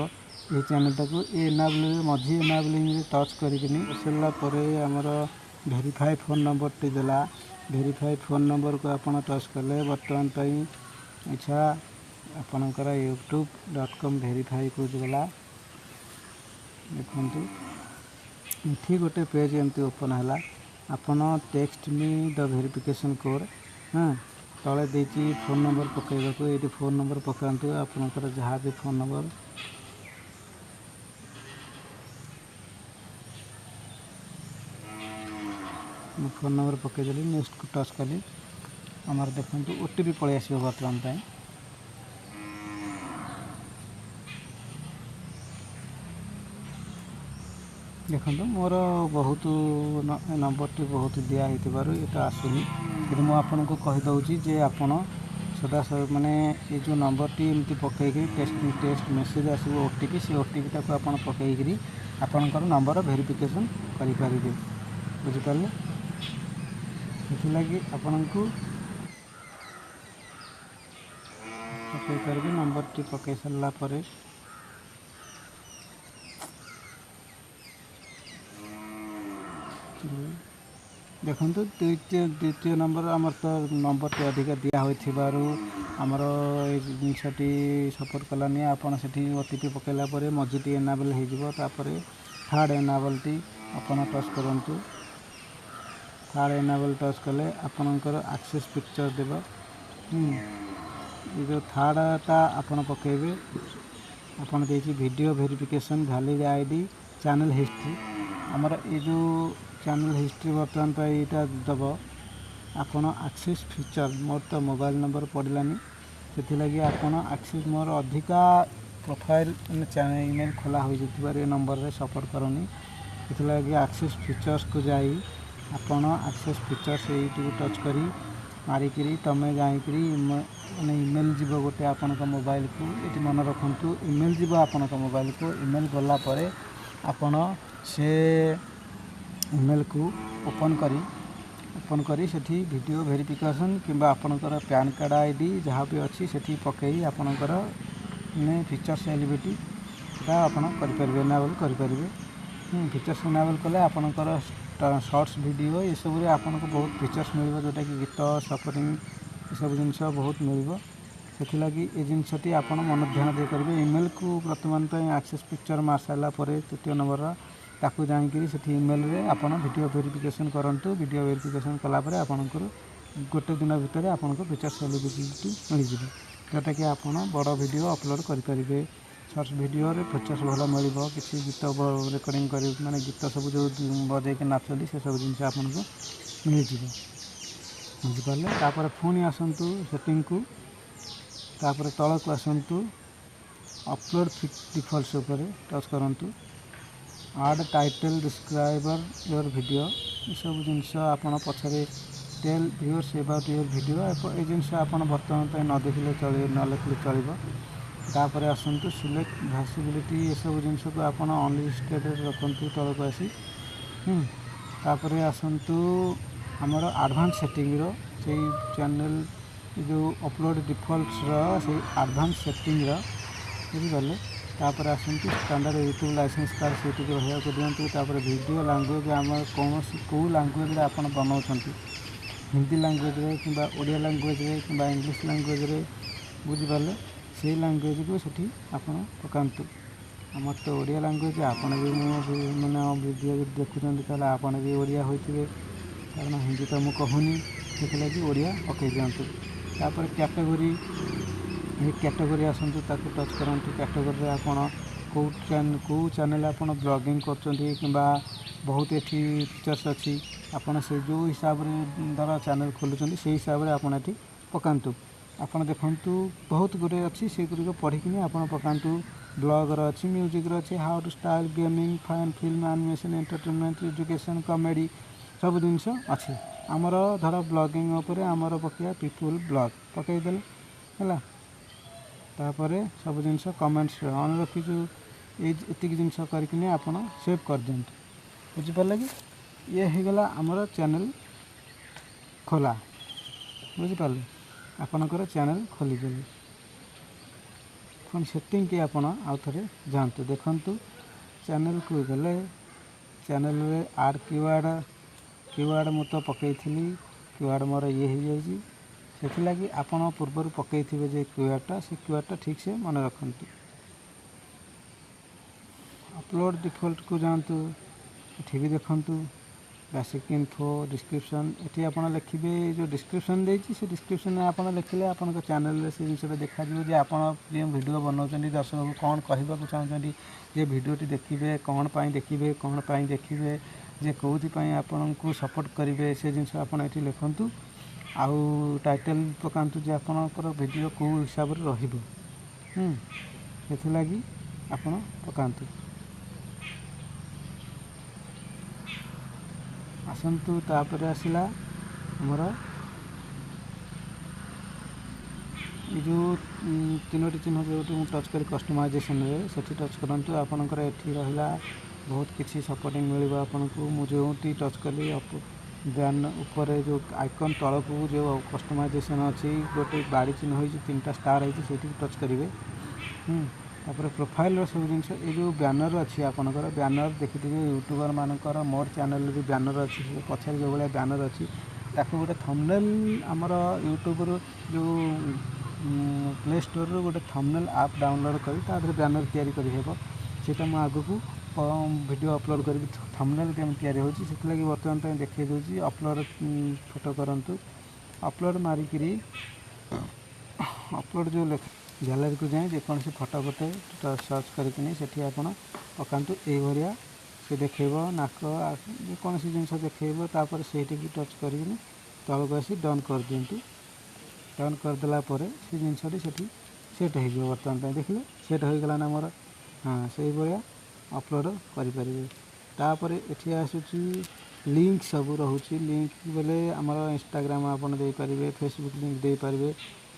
ଏହି ଚ୍ୟାନେଲ୍ଟାକୁ। ଏ ଏନାବଲ୍ ମଝି ଏନାବଲିଂରେ ଟଚ୍ କରିକିନି ସାରିଲା ପରେ ଆମର ଭେରିଫାଏ ଫୋନ୍ ନମ୍ବରଟି ଦେଲା। ଭେରିଫାଏ ଫୋନ୍ ନମ୍ବରକୁ ଆପଣ ଟଚ୍ କଲେ ବର୍ତ୍ତମାନ ପାଇଁ ଇଚ୍ଛା ଆପଣଙ୍କର youtube.com ଭେରିଫାଇକୁ ଗଲା। ଦେଖନ୍ତୁ ଏଠି ଗୋଟେ ପେଜ୍ ଏମିତି ଓପନ୍ ହେଲା। ଆପଣ text me the verification code, ହଁ ତଳେ ଦେଇଛି ଫୋନ୍ ନମ୍ବର ପକାଇବାକୁ। ଏଇଠି ଫୋନ୍ ନମ୍ବର ପକାନ୍ତୁ ଆପଣଙ୍କର ଯାହା ବି ଫୋନ୍ ନମ୍ବର। ମୁଁ ଫୋନ୍ ନମ୍ବର ପକାଇଦେଲି, ନେକ୍ସଟକୁ ଟଚ୍ କଲି। ଆମର ଦେଖନ୍ତୁ OTP ପଳେଇ ଆସିବ ବର୍ତ୍ତମାନ ପାଇଁ। ଦେଖନ୍ତୁ ମୋର ବହୁତ ନମ୍ବରଟି ବହୁତ ଦିଆ ହେଇଥିବାରୁ ଏଇଟା ଆସୁନି, କିନ୍ତୁ ମୁଁ ଆପଣଙ୍କୁ କହିଦେଉଛି ଯେ ଆପଣ ସଦା ମାନେ ଏ ଯେଉଁ ନମ୍ବରଟି ଏମିତି ପକାଇକିରି ଟେଷ୍ଟ ମେସେଜ୍ ଆସିବ OTP, ସେ OTPଟାକୁ ଆପଣ ପକାଇକିରି ଆପଣଙ୍କର ନମ୍ବର ଭେରିଫିକେସନ୍ କରିପାରିବେ। ବୁଝିପାରିଲେ? ସେଥିଲାଗି ଆପଣଙ୍କୁ ପକାଇ ପାରିବେ। ନମ୍ବରଟି ପକାଇ ସାରିଲା ପରେ ଦେଖନ୍ତୁ ଦ୍ୱିତୀୟ ନମ୍ବର ଆମର ତ ନମ୍ବରଟି ଅଧିକା ଦିଆ ହୋଇଥିବାରୁ ଆମର ଏଇ ଜିନିଷଟି ସପୋର୍ଟ କଲାନି। ଆପଣ ସେଠି OTP ପକାଇଲା ପରେ ମଝିଟି ଏନାବଲ୍ ହେଇଯିବ। ତାପରେ ଥାର୍ଡ଼ ଏନାବଲ୍ଟି ଆପଣ ଟଚ୍ କରନ୍ତୁ। ଥାର୍ଡ଼ ଏନାବଲ୍ ଟଚ୍ କଲେ ଆପଣଙ୍କର ଆକ୍ସେସ୍ ପିକ୍ଚର୍ ଦେବ। ଏ ଯେଉଁ ଥାର୍ଡ଼ଟା ଆପଣ ପକାଇବେ, ଆପଣ ଦେଇଛି video verification, valid ID, channel history. ଆମର ଏ ଯେଉଁ ଚ୍ୟାନେଲ୍ ହିଷ୍ଟ୍ରି ବର୍ତ୍ତମାନ ପାଇଁ ଏଇଟା ଦେବ। ଆପଣ ଆକ୍ସେସ୍ ଫିଚର୍, ମୋର ତ ମୋବାଇଲ୍ ନମ୍ବର ପଡ଼ିଲାନି, ସେଥିଲାଗି ଆପଣ ଆକ୍ସେସ୍ ମୋର ଅଧିକା ପ୍ରୋଫାଇଲ୍ ମାନେ ଇମେଲ୍ ଖୋଲା ହୋଇଯାଇଥିବାରୁ ଏ ନମ୍ବରରେ ସପୋର୍ଟ କରୁନି। ସେଥିଲାଗି ଆକ୍ସେସ୍ ଫିଚର୍ସକୁ ଯାଇ ଆପଣ ଆକ୍ସେସ୍ ଫିଚର୍ସ ଏଇଟିକୁ ଟଚ୍ କରି ମାରିକିରି ତୁମେ ଯାଇକିରି ମାନେ ଇମେଲ୍ ଯିବ ଗୋଟେ ଆପଣଙ୍କ ମୋବାଇଲକୁ। ଏଠି ମନେ ରଖନ୍ତୁ ଇମେଲ୍ ଯିବ ଆପଣଙ୍କ ମୋବାଇଲକୁ। ଇମେଲ୍ ଗଲା ପରେ ଆପଣ ସେ ଇମେଲ୍କୁ ଓପନ୍ କରି ସେଠି ଭିଡ଼ିଓ ଭେରିଫିକେସନ୍ କିମ୍ବା ଆପଣଙ୍କର ପ୍ୟାନ୍ କାର୍ଡ଼ ID ଯାହା ବି ଅଛି ସେଠି ପକାଇ ଆପଣଙ୍କର ମାନେ ଫିଚର୍ସ ଏଲିଜିବିଲିଟି ସେଟା ଆପଣ କରିପାରିବେ, ଏନାବଲ୍ କରିପାରିବେ। ଫିଚର୍ସ ଏନାବଲ୍ କଲେ ଆପଣଙ୍କର ସର୍ଟସ୍ ଭିଡ଼ିଓ ଏସବୁରେ ଆପଣଙ୍କୁ ବହୁତ ଫିଚର୍ସ ମିଳିବ, ଯେଉଁଟାକି ଗୀତ ସପୋର୍ଟିଂ ଏସବୁ ଜିନିଷ ବହୁତ ମିଳିବ। ସେଥିଲାଗି ଏ ଜିନିଷଟି ଆପଣ ମନ ଧ୍ୟାନ ଦେଇ କରିବେ। ଇମେଲକୁ ବର୍ତ୍ତମାନ ପାଇଁ ଆକ୍ସେସ୍ ପିକ୍ଚର ମାରି ସାରିଲା ପରେ ତୃତୀୟ ନମ୍ବରର ତାକୁ ଯାଇକିରି ସେଠି ଇମେଲରେ ଆପଣ ଭିଡ଼ିଓ ଭେରିଫିକେସନ୍ କରନ୍ତୁ। ଭିଡ଼ିଓ ଭେରିଫିକେସନ୍ କଲା ପରେ ଆପଣଙ୍କର ଗୋଟେ ଦିନ ଭିତରେ ଆପଣଙ୍କୁ ଫିଚର୍ସ ଏଲିଜିବିଲିଟି ମିଳିଯିବ, ଯେଉଁଟାକି ଆପଣ ବଡ଼ ଭିଡ଼ିଓ ଅପଲୋଡ଼ କରିପାରିବେ। ସର୍ଟସ୍ ଭିଡ଼ିଓରେ ଫିଚର୍ସ ଭଲ ମିଳିବ। କିଛି ଗୀତ ରେକର୍ଡ଼ିଂ କରି, ମାନେ ଗୀତ ସବୁ ଯେଉଁ ବଜେଇକି ନାଚନ୍ତି, ସେସବୁ ଜିନିଷ ଆପଣଙ୍କୁ ମିଳିଯିବ, ବୁଝିପାରିଲେ? ତାପରେ ପୁଣି ଆସନ୍ତୁ ସେଟିଂକୁ, ତାପରେ ତଳକୁ ଆସନ୍ତୁ, ଅପଲୋଡ଼ ଡିଫଲ୍ଟସ୍ ଉପରେ ଟଚ୍ କରନ୍ତୁ। Add title, describe your video, ଏସବୁ ଜିନିଷ ଆପଣ ପଛରେ, tell viewers about your video, ଏ ଜିନିଷ ଆପଣ ବର୍ତ୍ତମାନ ପାଇଁ ନ ଦେଖିଲେ ଚଳିବ, ନ ଲେଖିଲେ ଚଳିବ। ତାପରେ ଆସନ୍ତୁ ସିଲେକ୍ଟ ଭିଜିବିଲିଟି, ଏସବୁ ଜିନିଷକୁ ଆପଣ ଅନଲିଷ୍ଟେଡ଼ରେ ରଖନ୍ତୁ ତଳକୁ ଆସି। ତାପରେ ଆସନ୍ତୁ ଆମର ଆଡ଼ଭାନ୍ସ ସେଟିଂର, ସେଇ ଚ୍ୟାନେଲ୍ ଯେଉଁ ଅପଲୋଡ଼ ଡିଫଲ୍ଟସର ସେଇ ଆଡ଼ଭାନ୍ସ ସେଟିଂର, ବୁଝିପାରିଲେ? ତାପରେ ଆସନ୍ତୁ ଷ୍ଟାଣ୍ଡାର୍ଡ଼ ୟୁଟ୍ୟୁବ୍ ଲାଇସେନ୍ସ କାର୍ଡ଼, ସେଇଠିକି ରହିବାକୁ ଦିଅନ୍ତୁ। ତାପରେ ଭିଡ଼ିଓ ଲାଙ୍ଗୁଏଜ୍, ଆମର କୌଣସି କେଉଁ ଲାଙ୍ଗୁଏଜରେ ଆପଣ ବନାଉଛନ୍ତି, ହିନ୍ଦୀ ଲାଙ୍ଗୁଏଜରେ କିମ୍ବା ଓଡ଼ିଆ ଲାଙ୍ଗୁଏଜରେ କିମ୍ବା ଇଂଲିଶ ଲାଙ୍ଗୁଏଜରେ, ବୁଝିପାରିଲେ? ସେଇ ଲାଙ୍ଗୁଏଜକୁ ସେଠି ଆପଣ ପକାନ୍ତୁ। ଆମର ତ ଓଡ଼ିଆ ଲାଙ୍ଗୁଏଜ। ଆପଣ ବି ମୋ ମାନେ ଭିଡ଼ିଓ ଯଦି ଦେଖୁଛନ୍ତି, ତାହେଲେ ଆପଣ ବି ଓଡ଼ିଆ ହୋଇଥିବେ, କାରଣ ହିନ୍ଦୀ ତ ମୁଁ କହୁନି। ସେଥିଲାଗି ଓଡ଼ିଆ ପକାଇ ଦିଅନ୍ତୁ। ତାପରେ କ୍ୟାଟେଗୋରୀ, ଏ କ୍ୟାଟେଗୋରୀ ଆସନ୍ତୁ, ତାକୁ ଟଚ୍ କରନ୍ତୁ। କ୍ୟାଟେଗୋରୀରେ ଆପଣ କେଉଁ ଚ୍ୟାନେଲ୍ ଆପଣ ବ୍ଲଗିଂ କରୁଛନ୍ତି କିମ୍ବା ବହୁତ ଏଠି ଫିଚର୍ସ ଅଛି, ଆପଣ ସେ ଯେଉଁ ହିସାବରେ ଧର ଚ୍ୟାନେଲ୍ ଖୋଲୁଛନ୍ତି, ସେଇ ହିସାବରେ ଆପଣ ଏଠି ପକାନ୍ତୁ। ଆପଣ ଦେଖନ୍ତୁ, ବହୁତ ଗୁଡ଼ିଏ ଅଛି, ସେଗୁଡ଼ିକ ପଢ଼ିକିନି ଆପଣ ପକାନ୍ତୁ। ବ୍ଲଗ୍ର ଅଛି, ମ୍ୟୁଜିକ୍ର ଅଛି, how to style, gaming, fun, film, animation, entertainment, education, comedy, ସବୁ ଜିନିଷ ଅଛି। ଆମର ଧର ବ୍ଲଗିଂ ଉପରେ ଆମର ପକାଇବା, ପିପୁଲ୍ ବ୍ଲଗ୍ ପକାଇଦେଲେ ହେଲା। ତାପରେ ସବୁ ଜିନିଷ କମେଣ୍ଟସ୍ ଅନ୍ ରଖିଛୁ। ଏଇ ଏତିକି ଜିନିଷ କରିକିନି ଆପଣ ସେଭ୍ କରିଦିଅନ୍ତୁ, ବୁଝିପାରିଲେ କି? ଇଏ ହେଇଗଲା ଆମର ଚ୍ୟାନେଲ୍ ଖୋଲା, ବୁଝିପାରିଲେ? ଆପଣଙ୍କର ଚ୍ୟାନେଲ୍ ଖୋଲିଗଲେ ପୁଣି ସେଟିଂକି ଆପଣ ଆଉ ଥରେ ଯାଆନ୍ତୁ। ଦେଖନ୍ତୁ, ଚ୍ୟାନେଲ୍କୁ ଗଲେ ଚ୍ୟାନେଲ୍ରେ ଆଡ଼୍ କିୱାର୍ଡ଼। କିୱାର୍ଡ଼ ମୁଁ ତ ପକାଇଥିଲି, କିୱାର୍ଡ଼ ମୋର ଇଏ ହେଇଯାଇଛି। ସେଥିଲାଗି ଆପଣ ପୂର୍ବରୁ ପକାଇଥିବେ ଯେ କିୱାର୍ଡ଼ଟା, ସେ କିୱାର୍ଡ଼ଟା ଠିକ୍ସେ ମନେ ରଖନ୍ତୁ। ଅପଲୋଡ଼ ଡିଫଲ୍ଟକୁ ଯାଆନ୍ତୁ। ଏଠି ବି ଦେଖନ୍ତୁ ବେସିକ୍ ଇନଫୋ, ଡିସ୍କ୍ରିପସନ୍, ଏଠି ଆପଣ ଲେଖିବେ। ଯେଉଁ ଡିସ୍କ୍ରିପସନ୍ ଦେଇଛି, ସେ ଡିସ୍କ୍ରିପସନ୍ରେ ଆପଣ ଲେଖିଲେ ଆପଣଙ୍କ ଚ୍ୟାନେଲ୍ରେ ସେ ଜିନିଷଟା ଦେଖାଯିବ ଯେ ଆପଣ ଯେଉଁ ଭିଡ଼ିଓ ବନାଉଛନ୍ତି, ଦର୍ଶକକୁ କ'ଣ କହିବାକୁ ଚାହୁଁଛନ୍ତି, ଯେ ଭିଡ଼ିଓଟି ଦେଖିବେ କ'ଣ ପାଇଁ ଦେଖିବେ, କ'ଣ ପାଇଁ ଦେଖିବେ, ଯେ କେଉଁଥିପାଇଁ ଆପଣଙ୍କୁ ସପୋର୍ଟ କରିବେ, ସେ ଜିନିଷ ଆପଣ ଏଠି ଲେଖନ୍ତୁ। ଆଉ ଟାଇଟେଲ୍ ପକାନ୍ତୁ ଯେ ଆପଣଙ୍କର ଭିଡ଼ିଓ କେଉଁ ହିସାବରେ ରହିବ। ସେଥିଲାଗି ଆପଣ ପକାନ୍ତୁ। ଆସନ୍ତୁ, ତାପରେ ଆସିଲା ଆମର ଏ ଯେଉଁ ତିନୋଟି ଚିହ୍ନ ଯେଉଁଠି ମୁଁ ଟଚ୍ କରି କଷ୍ଟମାଇଜେସନ୍ରେ, ସେଠି ଟଚ୍ କରନ୍ତୁ। ଆପଣଙ୍କର ଏଠି ରହିଲା ବହୁତ କିଛି ସପୋର୍ଟିଂ ମିଳିବ ଆପଣଙ୍କୁ। ମୁଁ ଯେଉଁଠି ଟଚ୍ କଲି, ବ୍ୟାନ୍ ଉପରେ ଯେଉଁ ଆଇକନ୍ ତଳକୁ ଯେଉଁ କଷ୍ଟମାଇଜେସନ୍ ଅଛି, ଗୋଟେ ବାଡ଼ି ଚିହ୍ନ ହେଇଛି, ତିନିଟା ଷ୍ଟାର୍ ହେଇଛି, ସେଇଠିକି ଟଚ୍ କରିବେ। ତାପରେ ପ୍ରୋଫାଇଲ୍ର ସବୁ ଜିନିଷ, ଏ ଯେଉଁ ବ୍ୟାନର୍ ଅଛି ଆପଣଙ୍କର, ବ୍ୟାନର୍ ଦେଖିଥିବେ ୟୁଟ୍ୟୁବର୍ ମାନଙ୍କର, ମୋର ଚ୍ୟାନେଲ୍ରେ ବି ବ୍ୟାନର୍ ଅଛି। ସେ ପଛରେ ଯେଉଁ ଭଳିଆ ବ୍ୟାନର୍ ଅଛି, ତାକୁ ଗୋଟେ ଥମ୍ବନେଲ୍, ଆମର ୟୁଟ୍ୟୁବରୁ ଯେଉଁ ପ୍ଲେ ଷ୍ଟୋରରୁ ଗୋଟେ ଥମ୍ବନେଲ୍ ଆପ୍ ଡାଉନଲୋଡ଼୍ କରି ତା ଦେହରେ ବ୍ୟାନର୍ ତିଆରି କରିହେବ। ସେଇଟା ମୁଁ ଆଗକୁ ଭିଡ଼ିଓ ଅପଲୋଡ଼ କରିବି, ଥମ୍ବନେଲ୍ କେମିତି ତିଆରି ହେଉଛି। ସେଥିଲାଗି ବର୍ତ୍ତମାନ ପାଇଁ ଦେଖାଇ ଦେଉଛି। ଅପଲୋଡ଼ ଫଟୋ କରନ୍ତୁ, ଅପଲୋଡ଼ ମାରିକିରି ଅପଲୋଡ଼ ଯେଉଁ ଲେଖ, ଗ୍ୟାଲେରୀକୁ ଯାଇ ଯେକୌଣସି ଫଟୋ ଗୋଟେ ସର୍ଚ୍ଚ କରିକିନି ସେଠି ଆପଣ ପକାନ୍ତୁ। ଏଇଭଳିଆ ସେ ଦେଖେଇବ, ନାକ, ଯେକୌଣସି ଜିନିଷ ଦେଖେଇବ। ତାପରେ ସେଇଠିକି ଟଚ୍ କରିକିନି ତଳକୁ ଆସି ଡନ୍ କରିଦିଅନ୍ତୁ। ଡନ୍ କରିଦେଲା ପରେ ସେ ଜିନିଷଟି ସେଠି ସେଟ୍ ହେଇଯିବ। ବର୍ତ୍ତମାନ ପାଇଁ ଦେଖିଲେ ସେଟ୍ ହୋଇଗଲା ନା ମୋର? ହଁ, ସେଇଭଳିଆ ଅପଲୋଡ଼ କରିପାରିବେ। ତାପରେ ଏଠି ଆସୁଛି ଲିଙ୍କ ସବୁ ରହୁଛି। ଲିଙ୍କ ବୋଲେ ଆମର ଇନଷ୍ଟାଗ୍ରାମ ଆପଣ ଦେଇପାରିବେ, ଫେସବୁକ୍ ଲିଙ୍କ ଦେଇପାରିବେ।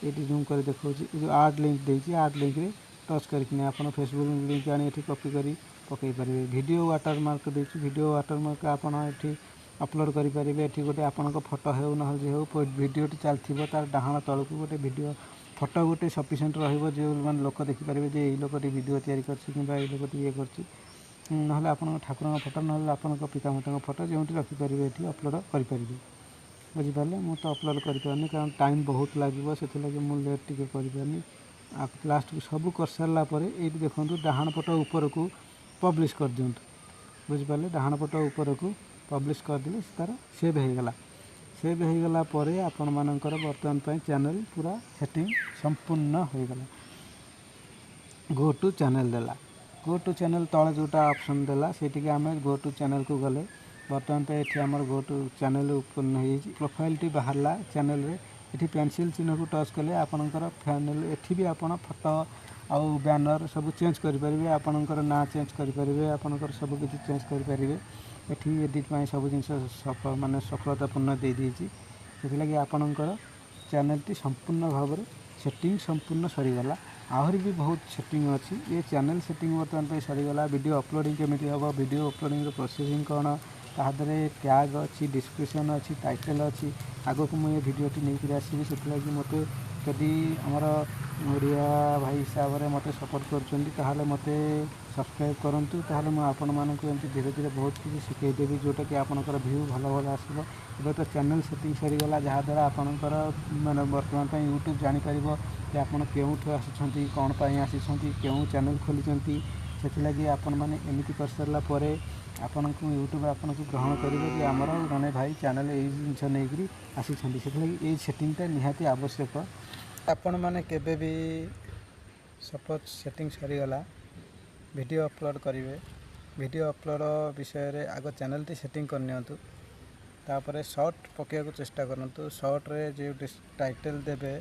ଏଇଠି ଜୁମ୍ କରି ଦେଖାଉଛି, ଏ ଯେଉଁ ଆଡ଼୍ ଲିଙ୍କ ଦେଇଛି, ଆଡ଼୍ ଲିଙ୍କରେ ଟଚ୍ କରିକିନି ଆପଣ ଫେସବୁକ୍ ଲିଙ୍କ ଆଣି ଏଠି କପି କରି ପକାଇ ପାରିବେ। ଭିଡ଼ିଓ ୱାଟରମାର୍କ ଦେଇଛି, ଭିଡ଼ିଓ ୱାଟରମାର୍କ ଆପଣ ଏଠି ଅପଲୋଡ଼ କରିପାରିବେ। ଏଠି ଗୋଟେ ଆପଣଙ୍କ ଫଟୋ ହେଉ ନହେଲେ ଯେ ହେଉ, ଭିଡ଼ିଓଟି ଚାଲିଥିବ, ତାର ଡାହାଣ ତଳକୁ ଗୋଟେ ଭିଡ଼ିଓ ଫଟୋ ଗୋଟେ ସଫିସିଏଣ୍ଟ ରହିବ, ଯେଉଁ ମାନେ ଲୋକ ଦେଖିପାରିବେ ଯେ ଏଇ ଲୋକଟି ଭିଡ଼ିଓ ତିଆରି କରିଛି କିମ୍ବା ଏଇ ଲୋକଟି ଇଏ କରିଛି। ନହେଲେ ଆପଣଙ୍କ ଠାକୁରଙ୍କ ଫଟୋ, ନହେଲେ ଆପଣଙ୍କ ପିତାମାତାଙ୍କ ଫଟୋ, ଯେଉଁଠି ରଖିପାରିବେ ଏଠି ଅପଲୋଡ଼ କରିପାରିବେ। ବୁଝିପାରିଲେ? ମୁଁ ତ ଅପଲୋଡ଼ କରିପାରୁନି, କାରଣ ଟାଇମ୍ ବହୁତ ଲାଗିବ, ସେଥିଲାଗି ମୁଁ ଲେଟ୍ ଟିକେ କରିପାରୁନି। ଆଉ ଲାଷ୍ଟକୁ ସବୁ କରିସାରିଲା ପରେ ଏଇଠି ଦେଖନ୍ତୁ, ଡାହାଣ ପଟ ଉପରକୁ ପବ୍ଲିଶ କରିଦିଅନ୍ତୁ। ବୁଝିପାରିଲେ? ଡାହାଣ ପଟ ଉପରକୁ ପବ୍ଲିଶ କରିଦେଲେ ସେ ତା'ର ସେଭ୍ ହେଇଗଲା। ସେଭ୍ ହେଇଗଲା ପରେ ଆପଣମାନଙ୍କର ବର୍ତ୍ତମାନ ପାଇଁ ଚ୍ୟାନେଲ୍ ପୁରା ସେଟିଂ ସମ୍ପୂର୍ଣ୍ଣ ହୋଇଗଲା। ଗୋ ଟୁ ଚ୍ୟାନେଲ୍ ଦେଲା। ଗୋ ଟୁ ଚ୍ୟାନେଲ୍ ତଳେ ଯେଉଁଟା ଅପସନ୍ ଦେଲା, ସେଇଠିକି ଆମେ ଗୋ ଟୁ ଚ୍ୟାନେଲ୍କୁ ଗଲେ। ବର୍ତ୍ତମାନ ତ ଏଠି ଆମର ଗୋ ଟୁ ଚ୍ୟାନେଲ୍ ଓପନ୍ ହେଇଯାଇଛି, ପ୍ରୋଫାଇଲ୍ଟି ବାହାରିଲା ଚ୍ୟାନେଲ୍ରେ। ଏଠି ପେନସିଲ୍ ଚିହ୍ନକୁ ଟଚ୍ କଲେ ଆପଣଙ୍କର ଫ୍ୟାନେଲ୍, ଏଠି ବି ଆପଣ ଫଟୋ ଆଉ ବ୍ୟାନର୍ ସବୁ ଚେଞ୍ଜ କରିପାରିବେ, ଆପଣଙ୍କର ନାଁ ଚେଞ୍ଜ କରିପାରିବେ, ଆପଣଙ୍କର ସବୁ କିଛି ଚେଞ୍ଜ କରିପାରିବେ। ଏଠି ଏଡ଼ିଟ୍ ପାଇଁ ସବୁ ଜିନିଷ ମାନେ ସଫଳତାପୂର୍ଣ୍ଣ ଦେଇଦେଇଛି। ସେଥିଲାଗି ଆପଣଙ୍କର ଚ୍ୟାନେଲ୍ଟି ସମ୍ପୂର୍ଣ୍ଣ ଭାବରେ ସେଟିଂ ସମ୍ପୂର୍ଣ୍ଣ ସରିଗଲା। ଆହୁରି ବି ବହୁତ ସେଟିଂ ଅଛି। ଏ ଚ୍ୟାନେଲ୍ ସେଟିଂ ବର୍ତ୍ତମାନ ପାଇଁ ସରିଗଲା। ଭିଡ଼ିଓ ଅପଲୋଡ଼ିଂ କେମିତି ହେବ, ଭିଡ଼ିଓ ଅପଲୋଡ଼ିଂର ପ୍ରୋସେସିଂ କ'ଣ, ତାହା ଦେହରେ ଟ୍ୟାଗ୍ ଅଛି, ଡିସ୍କ୍ରିପସନ୍ ଅଛି, ଟାଇଟେଲ୍ ଅଛି। ଆଗକୁ ମୁଁ ଏ ଭିଡ଼ିଓଟି ନେଇକରି ଆସିବି। ସେଥିଲାଗି ମୋତେ ଯଦି ଆମର ଓଡ଼ିଆ ଭାଇ ହିସାବରେ ମୋତେ ସପୋର୍ଟ କରୁଛନ୍ତି, ତାହେଲେ ମୋତେ ସବସ୍କ୍ରାଇବ୍ କରନ୍ତୁ। ତାହେଲେ ମୁଁ ଆପଣମାନଙ୍କୁ ଏମିତି ଧୀରେ ଧୀରେ ବହୁତ କିଛି ଶିଖେଇଦେବି, ଯେଉଁଟାକି ଆପଣଙ୍କର ଭ୍ୟୁ ଭଲ ଭଲ ଆସିବ। ଏବେ ତ ଚ୍ୟାନେଲ୍ ସେଟିଂ ସରିଗଲା, ଯାହାଦ୍ୱାରା ଆପଣଙ୍କର ମାନେ ବର୍ତ୍ତମାନ ପାଇଁ ୟୁଟ୍ୟୁବ୍ ଜାଣିପାରିବ ଯେ ଆପଣ କେଉଁଠୁ ଆସିଛନ୍ତି, କ'ଣ ପାଇଁ ଆସିଛନ୍ତି, କେଉଁ ଚ୍ୟାନେଲ୍ ଖୋଲିଛନ୍ତି। ସେଥିଲାଗି ଆପଣମାନେ ଏମିତି କରିସାରିଲା ପରେ ଆପଣଙ୍କୁ ୟୁଟ୍ୟୁବ୍ ଆପଣଙ୍କୁ ଗ୍ରହଣ କରିବ ଯେ ଆମର ଜଣେ ଭାଇ ଚ୍ୟାନେଲ୍ ଏଇ ଜିନିଷ ନେଇକରି ଆସିଛନ୍ତି। ସେଥିଲାଗି ଏଇ ସେଟିଂଟା ନିହାତି ଆବଶ୍ୟକ। ଆପଣମାନେ କେବେ ବି ସପୋଜ୍ ସେଟିଂ ସରିଗଲା, ଭିଡ଼ିଓ ଅପଲୋଡ଼ କରିବେ, ଭିଡ଼ିଓ ଅପଲୋଡ଼ ବିଷୟରେ ଆଗ ଚ୍ୟାନେଲ୍ଟି ସେଟିଂ କରିନିଅନ୍ତୁ। ତାପରେ ସର୍ଟ ପକାଇବାକୁ ଚେଷ୍ଟା କରନ୍ତୁ। ସର୍ଟରେ ଯେଉଁ ଟାଇଟେଲ୍ ଦେବେ,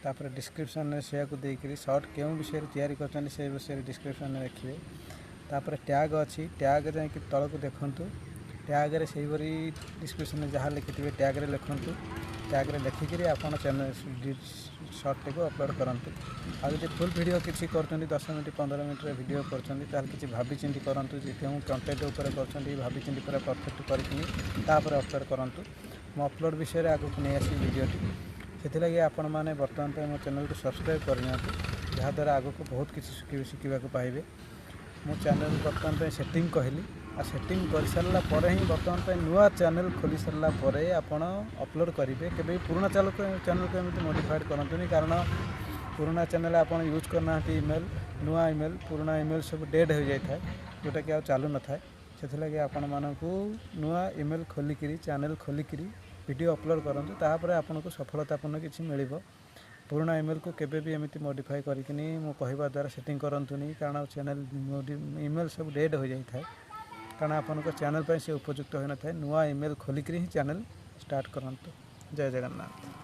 ତାପରେ ଡିସ୍କ୍ରିପସନ୍ରେ ସେୟାକୁ ଦେଇକରି ସର୍ଟ କେଉଁ ବିଷୟରେ ତିଆରି କରିଛନ୍ତି ସେ ବିଷୟରେ ଡିସ୍କ୍ରିପସନ୍ରେ ଲେଖିବେ। ତାପରେ ଟ୍ୟାଗ୍ ଅଛି, ଟ୍ୟାଗ୍ ଯାଇକି ତଳକୁ ଦେଖନ୍ତୁ। ଟ୍ୟାଗ୍ରେ ସେହିପରି ଡିସ୍କ୍ରିପସନ୍ରେ ଯାହା ଲେଖିଥିବେ ଟ୍ୟାଗ୍ରେ ଲେଖନ୍ତୁ। ଟ୍ୟାଗ୍ରେ ଲେଖିକିରି ଆପଣ ଚ୍ୟାନେଲ୍ ସର୍ଟଟିକୁ ଅପଲୋଡ଼ କରନ୍ତୁ। ଆଉ ଯଦି ଫୁଲ୍ ଭିଡ଼ିଓ କିଛି କରୁଛନ୍ତି, 10 ମିନିଟ୍ 15 ମିନିଟ୍ର ଭିଡ଼ିଓ କରୁଛନ୍ତି, ତାହେଲେ କିଛି ଭାବିଚିନ୍ତି କରନ୍ତୁ ଯେ କେଉଁ କଣ୍ଟେଣ୍ଟ ଉପରେ କରୁଛନ୍ତି। ଭାବିଚିନ୍ତି ପୁରା ପରଫେକ୍ଟ କରିକିନି ତାପରେ ଅପଲୋଡ଼ କରନ୍ତୁ। ମୁଁ ଅପଲୋଡ଼ ବିଷୟରେ ଆଗକୁ ନେଇ ଆସିବି ଭିଡ଼ିଓଟି। ସେଥିଲାଗି ଆପଣମାନେ ବର୍ତ୍ତମାନ ପାଇଁ ମୋ ଚ୍ୟାନେଲ୍କୁ ସବସ୍କ୍ରାଇବ୍ କରିନିଅନ୍ତୁ, ଯାହାଦ୍ୱାରା ଆଗକୁ ବହୁତ କିଛି ଶିଖିବାକୁ ପାଇବେ। ମୁଁ ଚ୍ୟାନେଲ୍ ବର୍ତ୍ତମାନ ପାଇଁ ସେଟିଂ କହିଲି, ଆଉ ସେଟିଂ କରିସାରିଲା ପରେ ହିଁ ବର୍ତ୍ତମାନ ପାଇଁ ନୂଆ ଚ୍ୟାନେଲ୍ ଖୋଲି ସାରିଲା ପରେ ଆପଣ ଅପଲୋଡ଼ କରିବେ। କେବେ ବି ପୁରୁଣା ଚ୍ୟାନେଲ୍କୁ ଏମିତି ମୋଡ଼ିଫାଏଡ଼୍ କରନ୍ତୁନି, କାରଣ ପୁରୁଣା ଚ୍ୟାନେଲ୍ ଆପଣ ୟୁଜ୍ କରିନାହାନ୍ତି ଇମେଲ୍, ନୂଆ ଇମେଲ୍, ପୁରୁଣା ଇମେଲ୍ ସବୁ ଡେଡ଼୍ ହୋଇଯାଇଥାଏ, ଯେଉଁଟାକି ଆଉ ଚାଲୁନଥାଏ। ସେଥିଲାଗି ଆପଣମାନଙ୍କୁ ନୂଆ ଇମେଲ୍ ଖୋଲିକିରି ଚ୍ୟାନେଲ୍ ଖୋଲିକିରି ଭିଡ଼ିଓ ଅପଲୋଡ଼ କରନ୍ତୁ, ତାପରେ ଆପଣଙ୍କୁ ସଫଳତାପୂର୍ଣ୍ଣ କିଛି ମିଳିବ। ପୁରୁଣା ଇମେଲ୍କୁ କେବେ ବି ଏମିତି ମୋଡ଼ିଫାଏ କରିକିନି ମୁଁ କହିବା ଦ୍ୱାରା ସେଟିଂ କରନ୍ତୁନି, କାରଣ ଚ୍ୟାନେଲ୍ ଇମେଲ୍ ସବୁ ଡେଡ଼୍ ହୋଇଯାଇଥାଏ, କାରଣ ଆପଣଙ୍କ ଚ୍ୟାନେଲ୍ ପାଇଁ ସେ ଉପଯୁକ୍ତ ହୋଇନଥାଏ। ନୂଆ ଇମେଲ୍ ଖୋଲିକିରି ହିଁ ଚ୍ୟାନେଲ୍ ଷ୍ଟାର୍ଟ କରନ୍ତୁ। ଜୟ ଜଗନ୍ନାଥ।